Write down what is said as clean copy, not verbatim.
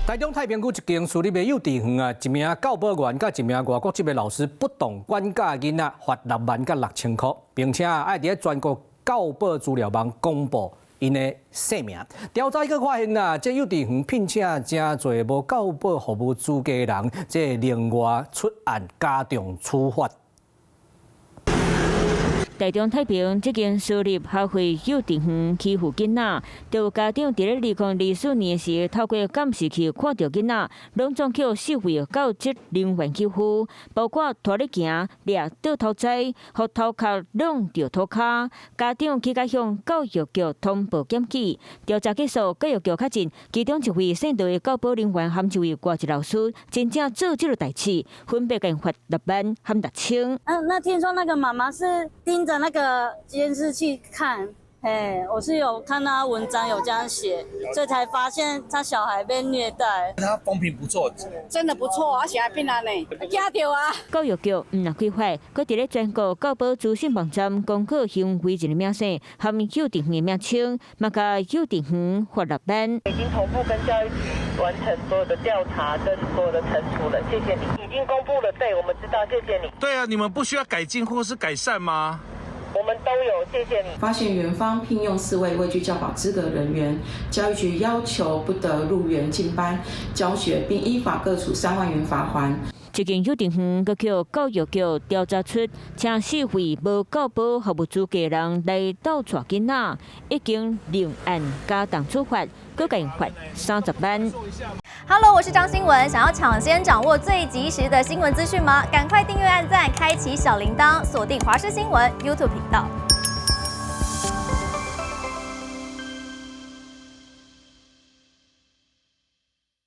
台中太平區一間私立的幼稚園啊，一名教保員佮一名外國籍的老師不當管教囡仔，罰6萬佮6千箍，並且愛佇全國教保資料網公布𪜶的姓名。調查閣發現啊，這幼稚園聘請誠濟無教保服務資格的人，這另外出案加重處罰。台中太平這間私立學會幼稚園欺負囡仔，就有家長佇咧2024年時透過監視器看著囡仔，攏總予四位教職人員欺負，包括拖咧行、掠倒頭栽、予頭殼挵著塗跤。家長去共向教育局通報檢舉，調查結束，教育局確認其中一位姓杜的教保人員和一位外籍老師，真正做這個代誌，分別共罰6萬和6千。嗯，那聽說那個媽媽是盯著那個監視器看，嘿，我是有看到文章有這樣寫，所以才發現他小孩被虐待。他風評不錯，真的不錯，而且還變安呢，驚著啊！教育局毋但開罰，閣佇咧全國教保資訊網站公告行為人的名姓和幼稚園的名稱，嘛共幼稚園罰6萬。已經同步跟教育局完成所有的調查跟所有的懲處了，謝謝你。已經公布了，對，我們知道，謝謝你。對啊，你們不需要改進或是改善嗎？我們都有，謝謝你。發現園方聘用四位未具教保資格人員，教育局要求不得入園進班教學，並依法各處3萬元罰鍰。這間幼稚園閣予教育局調查出，請四位無教保服務資格人來鬥帶囡仔，已經另案加重處罰，閣共罰30萬。 Hello，我是張新聞，想要搶先掌握最及時的新聞資訊嗎？趕快訂閱、按讚、開啟小鈴鐺，鎖定華視新聞 YouTube 頻道。